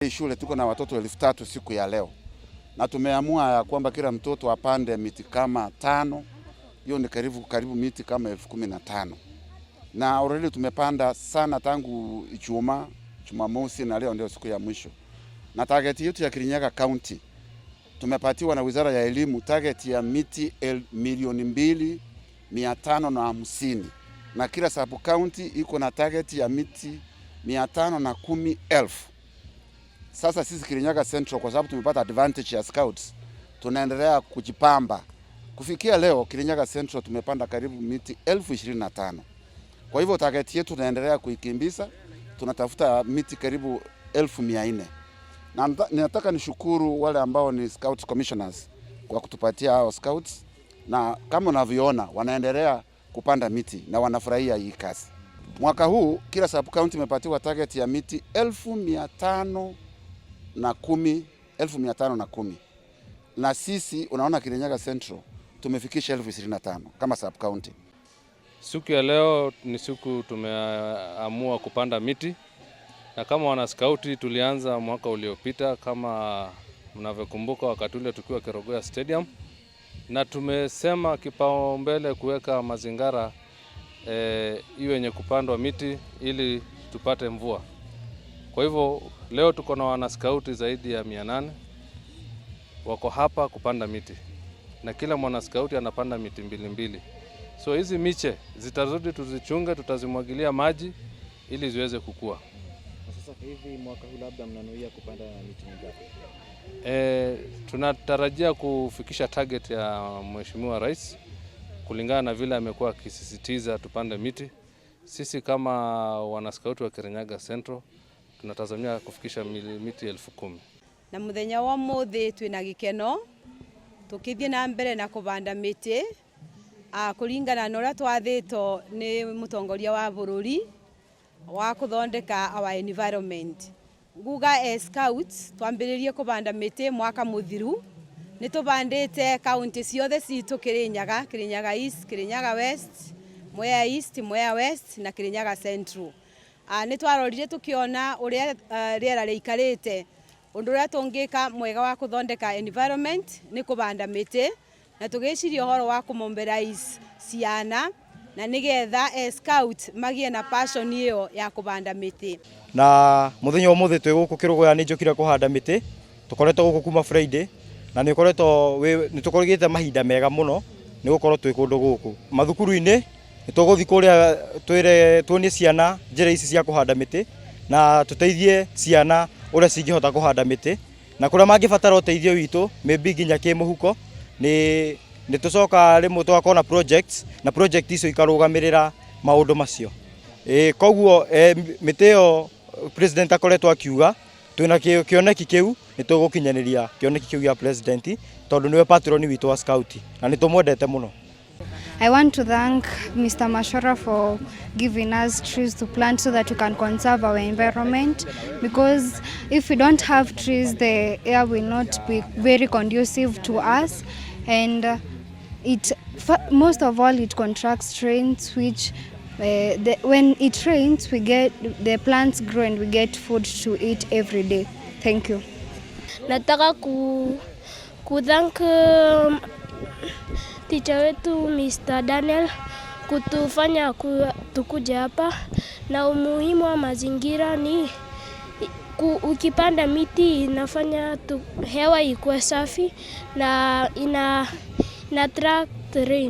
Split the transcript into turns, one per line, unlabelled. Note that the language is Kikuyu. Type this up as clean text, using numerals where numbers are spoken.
Valley shule tuko na watoto 3,000 siku ya leo, na tumeamua ya kwamba kila mtoto apande miti kama tano. Hiyo ni karibu karibu miti kama 15,000 na already tumepanda sana tangu Ijumaa, Jumamosi na leo ndio siku ya mwisho. Na target yetu ya Kirinyaga County tumepatiwa na Wizara ya Elimu target ya miti 2,550,000 na kila sub county iko na target ya miti 510,000. Sasa sisi Kirinyaga Central, kwa sababu tumepata advantage ya scouts, tunaendelea kujipamba. Kufikia leo Kirinyaga Central tumepanda karibu miti 25,000. Kwa hivyo target yetu tunaendelea kuikimbiza, tunatafuta miti karibu 400,000. Na ninataka nishukuru wale ambao ni Scout Commissioners kwa kutupatia hao scouts, na kama unavyoona wanaendelea kupanda miti na wanafurahia hii kazi. Mwaka huu kila sub county imepatiwa target ya miti 510,000, 510,000, na sisi unaona Kirinyaga Central tumefikisha 25,000 kama sub county.
Siku ya leo ni siku tumeamua kupanda miti, na kama wanaskauti tulianza mwaka uliopita kama mnavyokumbuka, wakati ule tukiwa Kerugoya Stadium, na tumesema kipaumbele kuweka mazingira iwe yenye kupandwa miti ili tupate mvua. Kwa hivyo leo tuko na wanaskauti zaidi ya 800 wako hapa kupanda miti, na kila mwanaskauti anapanda miti mbili mbili. So hizi miche zitarudi, tuzichunge, tutazimwagilia maji ili ziweze kukua.
Na sasa hivi mwaka huu labda mnanuia kupanda miti mingapi?
Tunatarajia kufikisha target ya Mheshimiwa Rais kulingana na vile amekuwa akisisitiza tupande miti. Sisi kama wanaskauti wa Kirinyaga Central tunatazamia kufikisha miti 10,000.
Na muthenya wa muthi twina gikeno tukithie na mbere na kuvanda miti kuringana na uria twathitwo ni mutongoria wa bururi wa kuthondeka our environment. Nguga as scouts twambiririe kuvanda miti mwaka muthiru, ni tuvandite kaunti ciothe citu Kirinyaga, Kirinyaga East, Kirinyaga West, Mwea East, Mwea West na Kirinyaga Central. Ni twarorire tukiona uria riera riikarite, undu uria tungika mwega wa kuthondeka environment ni kuvanda miti, na tugiciria uhoro wa kumobilize ciana na nigetha scout magie na passion iyo ya kuvanda miti.
Na muthenya umuthi twi guku Kirugoya ni njukire kuhanda miti, tukoretwo guku kuma Friday na ni ukoretwo ni tukorigite mahinda mega muno ni gukorwo twi kundu guku mathukuru-ini. Ni tuguthi kuria twire tuonie ciana njira ici cia kuhanda miti na tuteithie ciana uria cingihota kuhanda miti na kuria mangibatara uteithio witu, maybe nginya kimuhuko. Ni tucoka rimwe tugakorwo na projects, na project icio ikarugamirira maundu macio. Koguo miti iyo president akoretwo akiuga twina kioneki kiu, ni tugukinyaniria kioneki kiu gia president tondu niwe patron witu wa scout na ni tumwendete muno.
I want to thank Mr. Mashora for giving us trees to plant so that we can conserve our environment, because if we don't have trees, the air will not be very conducive to us, and it most of all it contracts rains, which when it rains we get the plants grow and we get food to eat every day. Thank you.
Nataka ku thank teacher wetu Mr. Daniel kutufanya tukuje hapa, na umuhimu wa mazingira ni ukipanda miti inafanya hewa ikuwe safi na ina attract rain.